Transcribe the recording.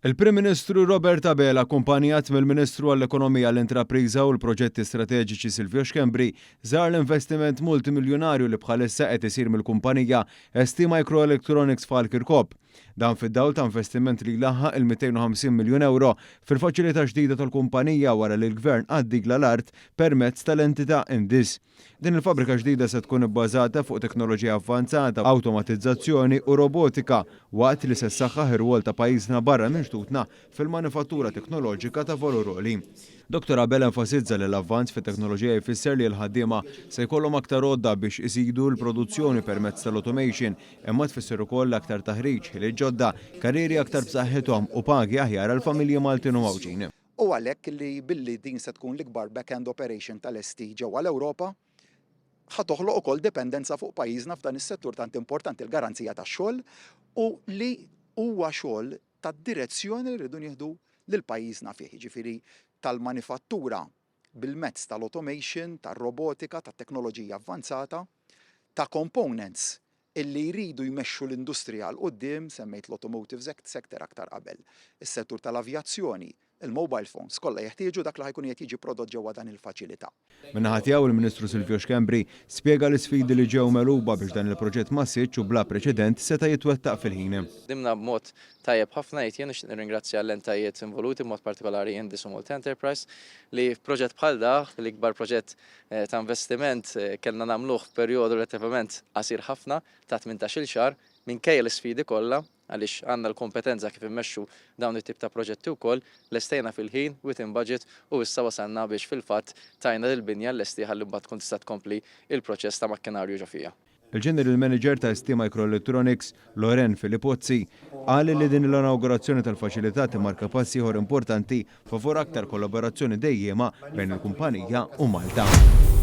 Il-Prim Ministru Robert Abela akkumpanjat mill-Ministru għall-Ekonomija, l-Intrapriża u l-Proġetti Strateġiċi Silvio Schembri żar l-investiment multimiljunarju li bħalissa qed isir mill-kumpanija ST Microelectronics f'Ħal Kirkop. Dan fid-dawl ta' investiment li jlaħħaq il-250 miljun ewro fil-faċilità ġdida tal-kumpanija wara li l-Gvern għaddilha l-art permezz tal-entità Indis. Din il-fabbrika ġdida se tkun ibbażata fuq teknoloġija avvanzata, awtomatizzazzjoni u robotika, waqt li se ssaħħaħ ir-rwol ta' pajjiżna barra minn xtutna fil-manifattura teknoloġika ta' valur għoli. Dottor Abela enfasizza li l-avvanz fit-teknoloġija jfisser li l-ħaddiema se jkollhom aktar għodda biex iżidu l-produzzjoni permezz tal-automation, imma tfisser ukoll aktar taħriġ, ħiliet ġodda, karrieri aktar b'saħħithom u pagi aħjar għall-familji Maltin u Għawdxin. U għalhekk li billi din se tkun l-ikbar back-end operation tal-ST ġewwa l-Ewropa, ħa toħloq ukoll dipendenza fuq pajjiżna f'dan is-settur tant importanti l-garanzija tax-xogħol u li huwa xogħol tad-direzzjoni li rridu nieħdu lil pajjiżna fih, jiġifieri tal-manifattura bil-mezz tal-automation, tar-robotika, tat-teknoloġija avvanzata, ta' components illi jridu jmexxu l-industrija 'l quddiem, semmejt l-automotive sector aktar qabel, is-settur tal-avjazzjoni, il-mobile phones, kollha jeħtieġu dak li ħa jkun qed jiġi prodott ġewwa dan il-faċilità. Min-naħa tiegħu il-Ministru Silvio Schembri spjega l-isfidi li ġew megħluba biex dan il-proġett massiċċ u bla preċedent seta' jitwettaq fil-ħin. Ħdimna b'mod tajjeb ħafna jgħid jien nixtieq nirringrazzja l-entitajiet involuti b'mod partikolari Indis u Malta Enterprise li f'proġett bħal da, l-ikbar proġett ta' investiment kellna nagħmluh f'perjodu relattivament qasir ħafna ta' 18-il xahar minkejja l-isfidi kollha għaliex għandna l-kompetenza kif immexxu dawn it-tip ta' proġetti wkoll, lestejna fil-ħin, within budget u issa wasalna biex fil-fatt tajna lill-binja l-lesti ħalli mbagħad tkun tista' tkompli il-proċess ta' makkinarju ġo fiha. Il-General Manager ta' ST Microelectronics, Loren Filipozzi, qal li din l-inaugurazzjoni tal-faċilità timmarka pass ieħor importanti favur aktar kollaborazzjoni dejjiema bejn il-kumpanija u Malta.